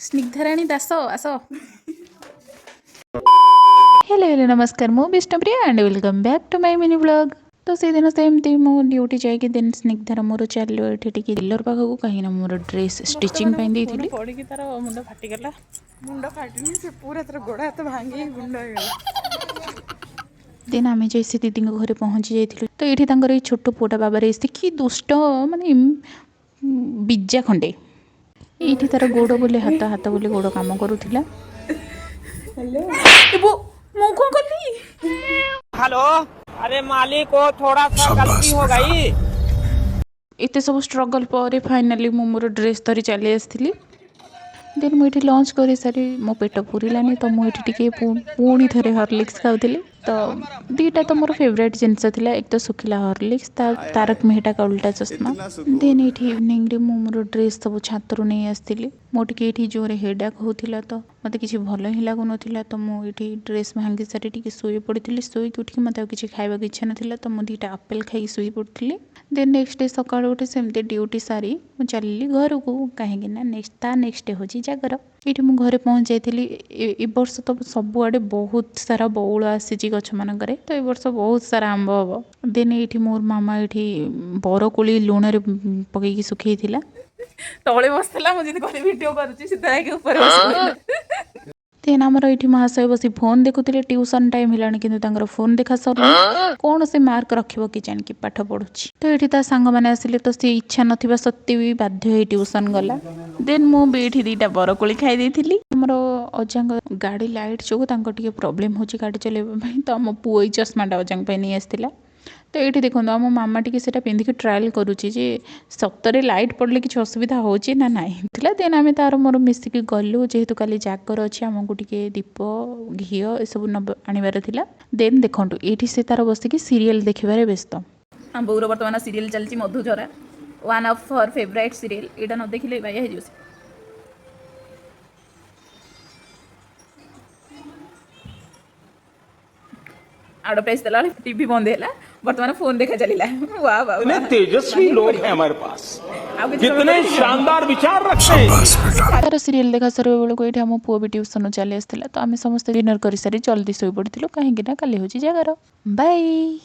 ସ୍ନିଗ୍ଧାରାଣୀ ଦାସ, ଆସ। Hello hello, ନମସ୍କାର। ମୁଁ Bishnupriya and welcome back to my mini vlog। ତ ସେଇଦିନ ସେମିତି ମୁଁ ଡ୍ୟୁଟି ଯାଇକି, ଦେନ୍ ସ୍ନିଗ୍ଧାର ମୋର ଚାଲିଲୁ ଏଠି ଟିକେ ଟେଲର ପାଖକୁ, କାହିଁକିନା ମୋର ଡ୍ରେସ୍ ଷ୍ଟିଚିଂ ପାଇଁ ଦେଇଥିଲି। ପଡ଼ିକି ତାର ମୁଣ୍ଡ ଫାଟିଗଲା। ମୁଣ୍ଡ ଫାଟିନି, ସେ ପୁରା ତାର ଗୋଡ଼ ହାତ ଭାଙ୍ଗିକି ଗୁଣ୍ଡ ହେଇଗଲା। ଦେନ୍ ଆମେ ଯାଇ ସେ ଦିଦିଙ୍କ ଘରେ ପହଞ୍ଚି ଯାଇଥିଲୁ। ତ ଏଇଠି ତାଙ୍କର ଏଇ ଛୋଟ ପୁଅଟା, ବାବାରେ, ସେ କି ଦୁଷ୍ଟ, ମାନେ ବିଜା ଖଣ୍ଡେ। ଏଇଠି ତାର ଗୋଡ଼ ବୋଲି ହାତ, ହାତ ବୋଲି ଗୋଡ଼ କାମ କରୁଥିଲା। ମୁଁ କଣ କଲି? हेलो, अरे मालिक को थोड़ा सा गलती हो गई। ଏତେ ସବୁ ଷ୍ଟ୍ରଗଲ୍ ପରେ ଫାଇନାଲି ମୁଁ ମୋର ଡ୍ରେସ୍ ଧରି ଚାଲି ଆସିଥିଲି। ଦେନ୍ ମୁଁ ଏଠି ଲଞ୍ଚ କରିସାରି ମୋ ପେଟ ପୁରିଲାନି, ତ ମୁଁ ଏଠି ଟିକେ ପୁଣି ଥରେ ହରଲିକ୍ସ ଖାଉଥିଲି। ତ ଦୁଇଟା ତ ମୋର ଫେଭରାଇଟ୍ ଜିନିଷ ଥିଲା, ଏକ ତ ଶୁଖିଲା ହରଲିକ୍ସ, ତା ତାରକ ମେହେଟା କା ଉଲ୍ଟା ଚଷମା। ଦେନ୍ ଏଇଠି ଇଭିନିଂରେ ମୁଁ ମୋର ଡ୍ରେସ୍ ସବୁ ଛାତରୁ ନେଇ ଆସିଥିଲି। ମୋ ଟିକେ ଏଇଠି ଜୋରେ ହେଡ଼ାକ୍ ହେଉଥିଲା, ତ ମୋତେ କିଛି ଭଲ ହିଁ ଲାଗୁନଥିଲା। ତ ମୁଁ ଏଇଠି ଡ୍ରେସ୍ ଭାଙ୍ଗି ସାରି ଟିକେ ଶୋଇ ପଡ଼ିଥିଲି। ଶୋଇକି ଉଠିକି ମୋତେ ଆଉ କିଛି ଖାଇବାକୁ ଇଚ୍ଛା ନଥିଲା, ତ ମୁଁ ଦୁଇଟା ଆପେଲ୍ ଖାଇକି ଶୋଇ ପଡ଼ିଥିଲି। ଦେନ୍ ନେକ୍ସଟ ଡେ ସକାଳୁ ଉଠି ସେମିତି ଡ୍ୟୁଟି ସାରି ମୁଁ ଚାଲିଲି ଘରକୁ, କାହିଁକି ନା ତା ନେକ୍ସଟ ଡେ ହେଉଛି ଜାଗର। ଏଇଠି ମୁଁ ଘରେ ପହଞ୍ଚି ଯାଇଥିଲି। ଏ ବର୍ଷ ତ ସବୁଆଡ଼େ ବହୁତ ସାରା ବଉଳ ଆସିଛି ଗଛମାନଙ୍କରେ, ତ ଏ ବର୍ଷ ବହୁତ ସାରା ଆମ୍ବ ହବ। ଦେନ୍ ଏଇଠି ମୋର ମାମା ଏଇଠି ବରକୋଳି ଲୁଣରେ ପକେଇକି ଶୁଖେଇଥିଲା। ତଳେ ବସିଥିଲା, ମୁଁ ଯେମିତି କହିଲି ଭିଡିଓ କରୁଛି, ସିଧା ଯାଇକି ଉପରେ ବସି। ଦେନ୍ ଆମର ଏଇଠି ମହାଶୟ ବସି ଫୋନ୍ ଦେଖୁଥିଲେ। ଟ୍ୟୁସନ୍ ଟାଇମ୍ ହେଲାଣି, କିନ୍ତୁ ତାଙ୍କର ଫୋନ୍ ଦେଖା ସରିଲା। କଣ ସେ ମାର୍କ ରଖିବ କି ଜାଣିକି ପାଠ ପଢ଼ୁଛି। ତ ଏଇଠି ତା ସାଙ୍ଗମାନେ ଆସିଲେ, ତ ସିଏ ଇଚ୍ଛା ନଥିବା ସତ୍ତ୍ୱେ ବି ବାଧ୍ୟ ହେଇ ଟ୍ୟୁସନ୍ ଗଲା। ଦେନ୍ ମୁଁ ବି ଏଇଠି ଦୁଇଟା ବରକୋଳି ଖାଇ ଦେଇଥିଲି। ଆମର ଅଜାଙ୍କ ଗାଡ଼ି ଲାଇଟ୍ ଯୋଗୁଁ ତାଙ୍କ ଟିକେ ପ୍ରୋବ୍ଲେମ୍ ହେଉଛି ଗାଡ଼ି ଚଲେଇବା ପାଇଁ, ତ ଆମ ପୁଅ ଏଇ ଚଷମାଟା ଅଜାଙ୍କ ପାଇଁ ନେଇ ଆସିଥିଲା। ତ ଏଇଠି ଦେଖନ୍ତୁ, ଆମ ମାମା ଟିକେ ସେଇଟା ପିନ୍ଧିକି ଟ୍ରାଏଲ୍ କରୁଛି ଯେ ସତରେ ଲାଇଟ୍ ପଡ଼ିଲେ କିଛି ଅସୁବିଧା ହେଉଛି ନା ନାହିଁ ଥିଲା। ଦେନ୍ ଆମେ ତାର ମୋର ମିଶିକି ଗଲୁ, ଯେହେତୁ କାଲି ଜାଗର ଅଛି, ଆମକୁ ଟିକେ ଦୀପ, ଘିଅ ଏସବୁ ନେବା ଆଣିବାର ଥିଲା। ଦେନ୍ ଦେଖନ୍ତୁ, ଏଇଠି ସେ ତାର ବସିକି ସିରିଏଲ୍ ଦେଖିବାରେ ବ୍ୟସ୍ତ। ଆମ ବୋଉର ବର୍ତ୍ତମାନ ସିରିଏଲ ଚାଲିଛି ମଧୁଝରା, one of her favourite serial। ଏଇଟା ନ ଦେଖିଲେ ବାଇଆ ହେଇଯିବ ସେ। ଆଡଭର୍ଟାଇଜ ଦେଲା ବେଳେ ଟିଭି ବନ୍ଦ ହେଲା, ବର୍ତ୍ତମାନ ଫୋନ ଦେଖା ଚାଲିଲା। ବା ବା। कितने तेजस्वी लोग हैं हमारे पास। ଆଉ କିଛି ସମୟ कितने ପରେ शानदार विचार रखते हैं। ତାର ସିରିଏଲ୍ ଦେଖା ସରିବା ବେଳକୁ ଏଇଠି ଆମ ପୁଅ ବି ଟ୍ୟୁସନରୁ ଚାଲି ଆସିଥିଲା। ତ ଆମେ ସମସ୍ତେ ଡିନର କରିସାରି ଜଲ୍ଦି ଶୋଇପଡ଼ିଥିଲୁ, କାହିଁକି ନା କାଲି ହେଉଛି ଜାଗର। ବାଇ।